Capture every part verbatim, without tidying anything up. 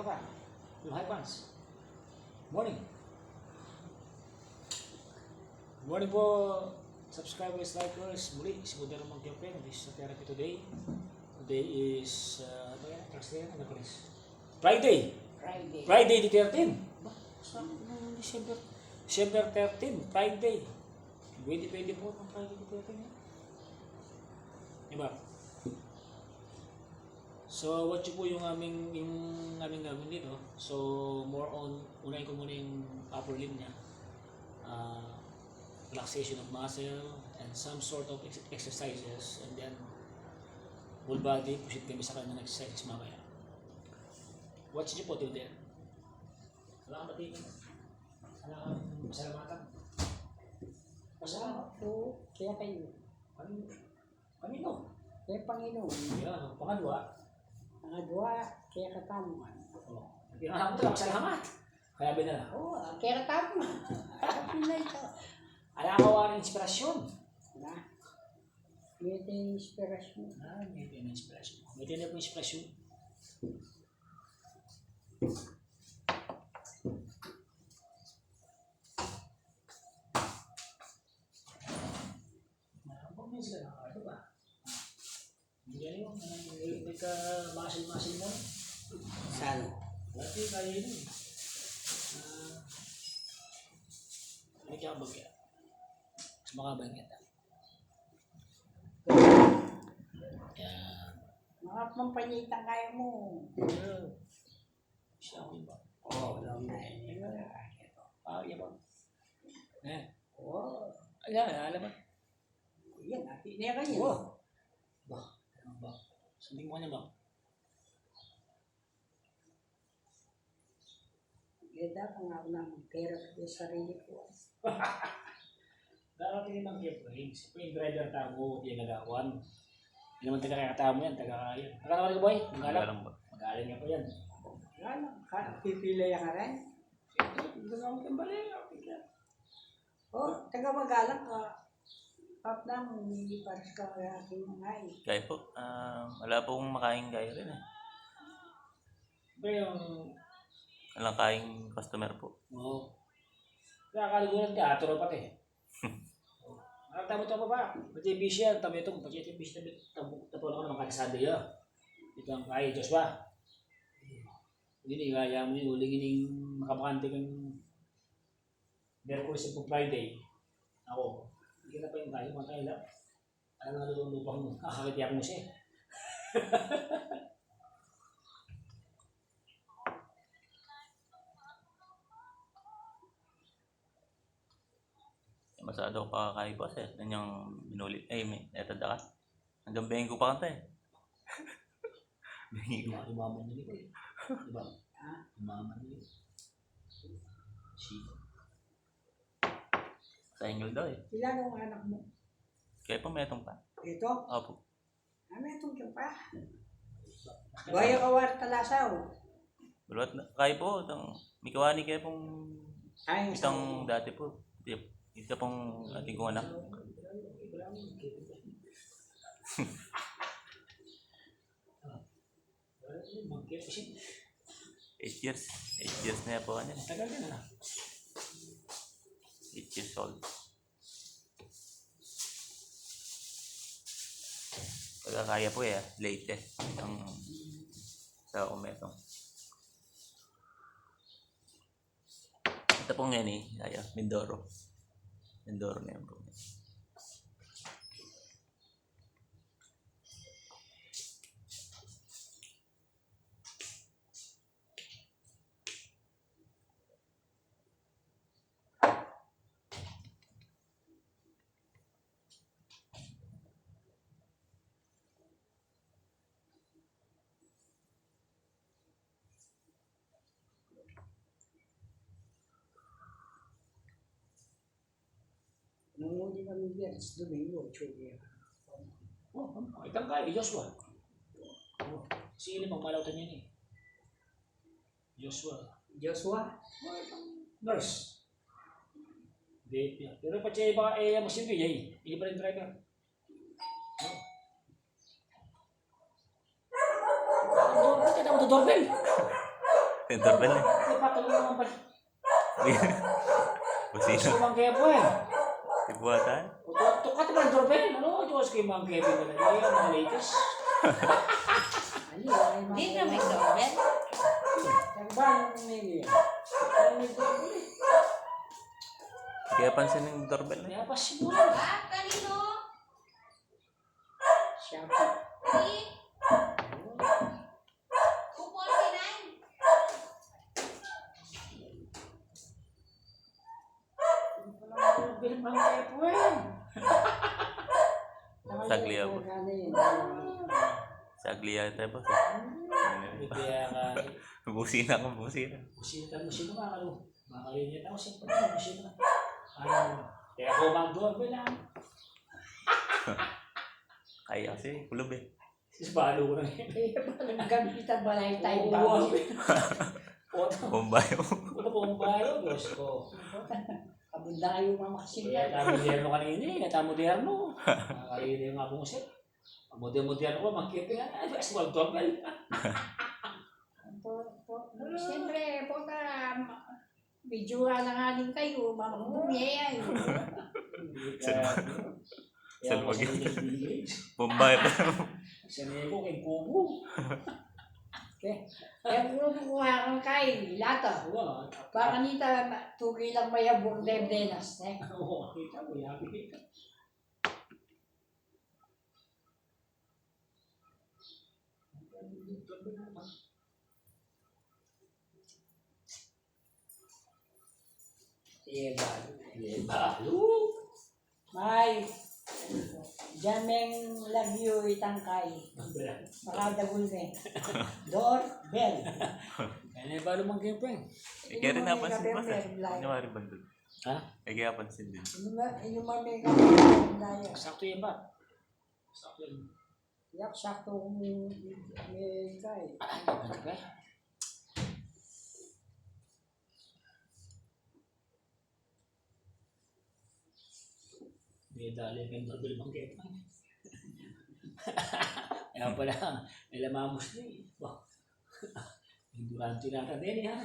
Hi, fans. Morning. Morning po, subscribers, likers. Muli, si Modero Monkey Friend. This is a therapy today. Today is, uh, ano yan? Thursday yan? Ano, Chris? Friday. Friday. Friday the thirteen. Ba, sa, nung December, December thirteen, Friday. Twenty twenty-four ng Friday the thirteen, eh. Diba? So, watch nyo po yung aming, yung aming gagawin dito. So, more on, unahin ko muna yung upper limb niya. Ah, relaxation of muscle and some sort of ex-, exercises. And then, full body, proceed kami sa kanyang exercises mamaya. Watch nyo po, till then. Wala kang batiin. Wala kang pasalamatan. Pasalamat. Salamat po. Kaya kayo. Ano? Kanino? Kaya Panginoon. Yan, ang pangadwa. Pangadwa, kaya katamu. Oh. Yan ang talaga, salamat. Kaya ba na? Oo, kaya katamu. Happy na ito. Ala ka wa ng inspirasyon. Wala. May ito yung inspirasyon. Ah, may ito yung inspirasyon. May ito yung inspirasyon. Marami sila na ano ba? Hindi ano yung, ano yung, yung nagka-muscle-muscle mo? Saan? Dati kaya yun eh. Ah, ano kaya ang bagya? Mas makabang kita. Yan. Mga pampanyitang kaya mo. Siya ang iba. Oo, alam na yun. Ah, iya ba? Eh. Oo. Alam, alam ba? Yan, ati niya kayo. Oo. Ba, ano ba? Sabi mo niya ba? Ganda ka nga ako na magpera sa sarili ko. Dapat ini mang Kepring, siya pa yung driver tamu, yung nagawan. Hindi naman taga kaya tamu yan, taga kaya. Taga naman ka, boy? Magalang. Magalang ba? Magalang nga pa yan. Magalang ka, pipila yan ka rin. Ito, hindi naman kang bali, okay ka. Oh, taga Magalang ka. Pap lang, hindi pares ka kaya aking mga eh. Kaya po, ah, wala pong makain kayo rin eh. Ba yung Walang kaing customer po. Oo. Kaya kaliguran ka, atro pati. Ang tama ito pa ba? Pati busy yan, tama ito, pati ito busy, tama ito, tama ito, tama ito, tama ito, tama ito, Joshua. Ini, kaya mo yung uling ining makabakante kang Merkulis o Friday. Ako, hindi na pa yung tayo, mga tayo lang. Ano nga lupang, ah, kakitiyak mo siya eh. Masado ka pa kay boss eh. Yan yung minuli. Eh, may, eto da ka. Hanggang bengi ko pa kanta eh. Bengi ko. Umaman yun eh. Diba? Ha? Umaman yun. Si Sa England daw eh. Ilan ang anak mo? Kaya pa, metong pa. Ito? Opo. Ah, metong ka pa. Bayo ka war talasaw. Bulwat na. Kaya po, itong, may kawani kaya pong Ay, itong sa dati po. Ito, ito pong ating kong anak. Eight years. Eight years na po, ano. Tagal na. Eight years old. Pagkakaya po eh, late eh. Ang sa kumetong. Ito pong yan eh, kaya, Mindoro. Mindoro na yan po. Nung uli kami Biyernes, Domingo, Chulia. Oh, ano? Itang kaya, Joshua. Oh, si Ili, pangmalautan niya ni Joshua. Joshua? Oh, itang nurse. Di, di. Pero pa siya iba, eh, masin ko, yay. Iba rin driver. Oh. Ano, ano, ano, ano, doorbell? Yung doorbell eh. Ipatulong naman pala. Busina. Gusto ko mang kepo eh. Ibuatan. Tukat naman doorbell. Ano ko, Diyos ko, mang kepo na lang. Ay, ang mga latest. Di na may doorbell. Ang ba, ang may, ang may doorbell eh. Kaya pansin yung doorbell eh. Kaya pansin mo. Ah, kanino? Siya po. Two forty-nine. Bilang mga epo eh. Sagli ako. Sagli yata, boss. Hindi kaya nga. Busina ko, busina. Busina, busina nga, ano. Makarinig ako sa pagkakas na. Ano, kaya ako magdoorbell lang. Kaya kasi, kulob eh. Sis, balo ko na yun. Kaya pala nagamitan balay tayo. Oo, bago. Bombayo. Ano bombayo, Diyos ko? Kabunda kayo, mga makasing. Kaya tayo moderno kanina eh, kaya tayo moderno. Makarinig nga po siya. Modern-modern ko, magkirti nga, ay, as well, doorbell. Po, po, siyempre, po, ta, medyo alanganin kayo, mamakbong niya yan. Salbag. Bombay pa. Sa nego, kay kubo. Okay. Kaya kubo, kuha kang kain, lata. Wala. Para nita, tugay lang mayabong, debdenas, eh. Oo, kita mo, yabi kita. Iye balu. Iye balu. May, diyan meng lagyu itang kay. Makadagul me. Doorbell. Kaya na balu mang kempeng. Eh, kaya rin napansin, boss, eh. Ano nga rin bandun? Ha? Eh, kaya pansin din. Inuman, inuman me ka. Sakto yan ba? Sakto yan. Yak sakto kung may kay. Ay, ano ba? May dali kang doorbell mang kaya. Kaya pala, may lamamos na eh. Bah. Yung durante na ka din, ha?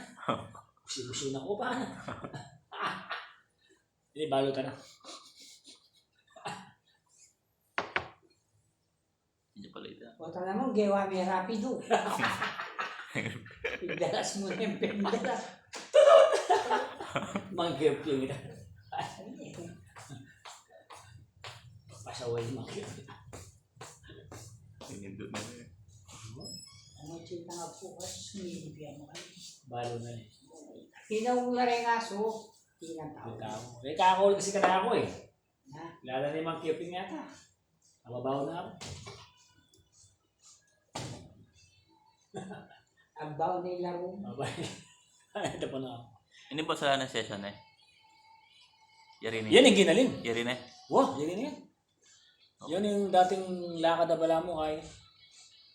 Kusi-kusi na ko pa. Hindi, balo ka na. Hindi pala ito. O, tala mo, gewa me rapido. Pigdalas mo na yung pigdalas. Mang kempeng ita. Pasaway mang kempeng. Pinindot na yun. Ano, chika nga po, kasi sinilip yan mo kami. Balo na eh. Tinawag na rin aso, tinatawag. Ikaw. Ikaw, kasi ka na ako eh. Ha? Kilala ni Mang Keping yata. Nababaw na ako. Ang baw ni Larong. Abay. Ito pa na ako. Ini ba sa na session eh? Yari na. Yan yung ginaling. Yari na. Wah, yari na yan. Yan yung dating lakad na bala mo kay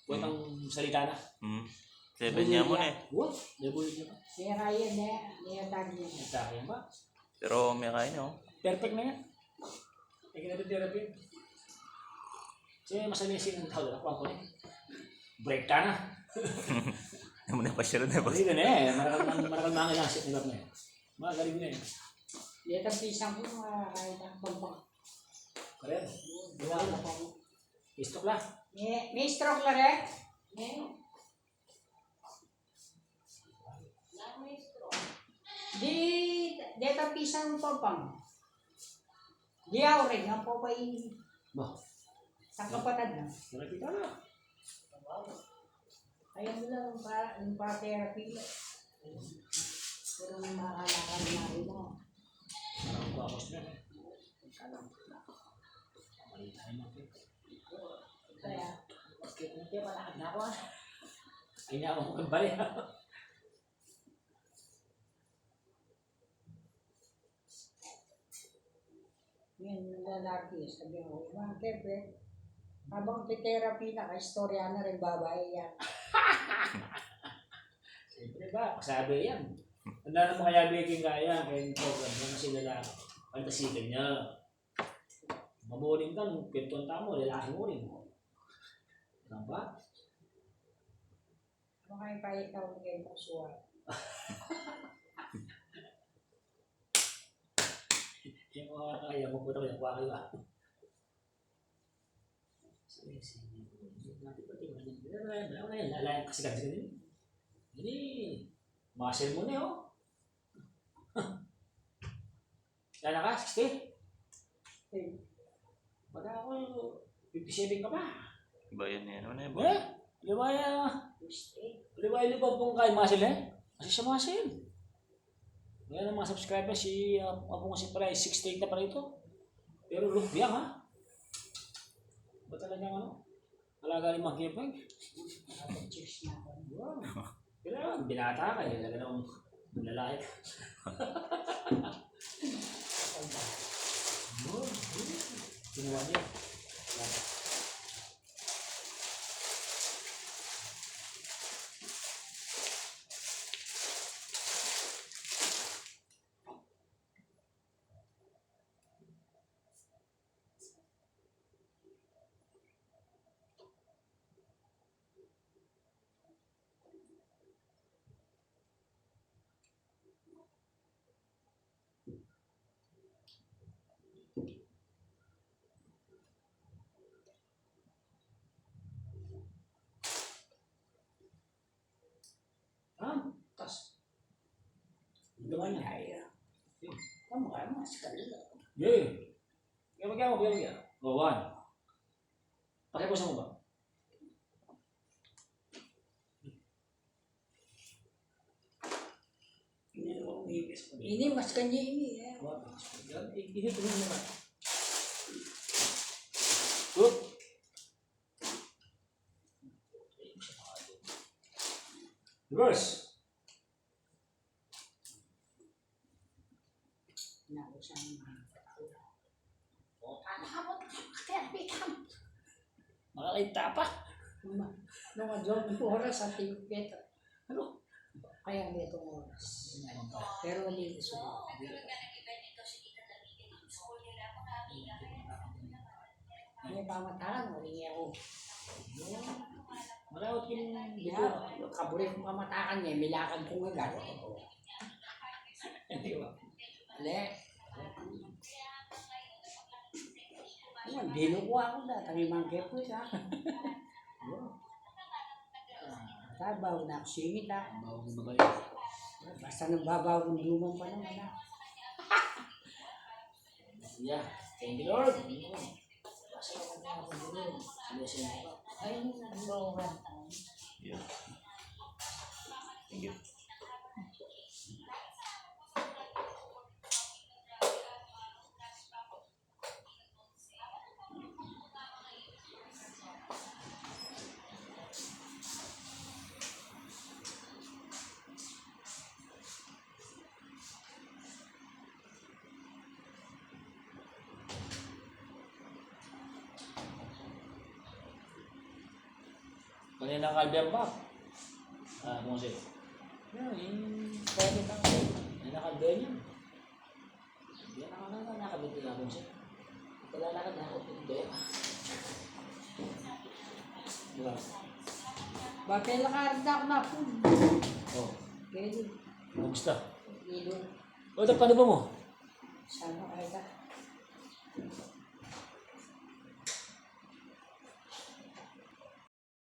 buwat ang salita na. Hmm. Seven niya mo na eh. Wah, may buhay niya pa. May Ryan na yan. May atag niya. Atag yan ba? Pero may kain, oh. Perfect na yan. Ay, kinatutira pa yun. Kasi masalisin ang tao, nakuha ko na yun. Break ka na. Ano mo na pasyalan na, boss? Hindi na eh. Marakal, marakal mga ilang set nila na eh. Magaling na eh. Di, tapisan ko, mga kahit ang pampang. Karen, wala na pa. Istok la. May, may stroke la rin. May. Di, deta pisang topang. Di, aw rin, ang popay. Ba? Ang kapatad na. Malapit na. Ayan mo lang, pa, yung pa-therapy. Pero may makakalakan na rin mo. Parang bakos na. Kaya, kaya malakad na ako, ah. Ay, nga ako kang balik. Yan, yung lalaki, sabi ko, "Mang Kepe, habang titherapy na ka, istorya na rin babae yan." Siyempre ba, pasabi yan. Ano naman kaya biking kaya, kaya yung program, yung sila na, fantasikan niya. Mabuling ka, nung pintuan tamo, lalaki mo rin. Ano ba? Ano kayo pa ikaw, kaya mo suwa? Yung mga kaya mo po naman, yung kuha kayo, ah. Sige, sige. Dati pa, tingnan niyo. Wala na, wala na, wala na, kasi kasi ganun. Ini, muscle mo na, oh. Wala na ka, sixty? Bata ako, fifty-seven ka pa. Bayan na yan. Ano na yan? Eh? Di ba yan? Di ba yung libang pong kain muscle, eh? Kasi siya muscle. Ngayon ang mga subscribers, si, ah, Apong Jose pala, is sixty-eight na pala ito. Pero look biang, ha? Ba talagang ano? Alaga ni Monkey Peng? Nakapag-chicks na ako. Wow. Kailangan binata ka, eh. Talaga namang lalaki ka. Yun, yun. Ginawa niya. Ah, tas. Gawa niya. Ay, ah. Tama ka, mas kalila. Yay. Kaya, kaya, kaya, kaya. Gawan. Pakipusan mo ba? Ini, mas kanya ini, eh. Yan, i-, i-, i-, Good. Reverse. Naku, siya naman. Makakita pa. Nung adwan oras, ang tingin ko, ano? Kaya may itong oras. Pero hindi ko suko. May pamatakan, wala niya ako. Malawat yung Ya, kaburi kong pamatakan niya, milakad kong agad. Di ba? Ale. Ayan, binuko ako na, tangi mangke po siya. Tabaw na ako singit, ah. Bawa ng babae. Basta nagbabaw ng lumang pa naman, ah. Yeah. Thank you, Lord. Pasalamat na ako, Lord. Blessing. Ay, Lord. Yeah. Thank you. Kanina ka, Alden, ba? Ah, kung si-, yun, yung pwede kang, kanina ka, Alden, yun. Yan ang ano, nakabit nila kung siya. Wala na ka na ako, hindi. Diba? Bakit lakarda ako na po? Oh. Pwede. Kumusta? Ilo. O, ito, paano ba mo? Sana kaya ka?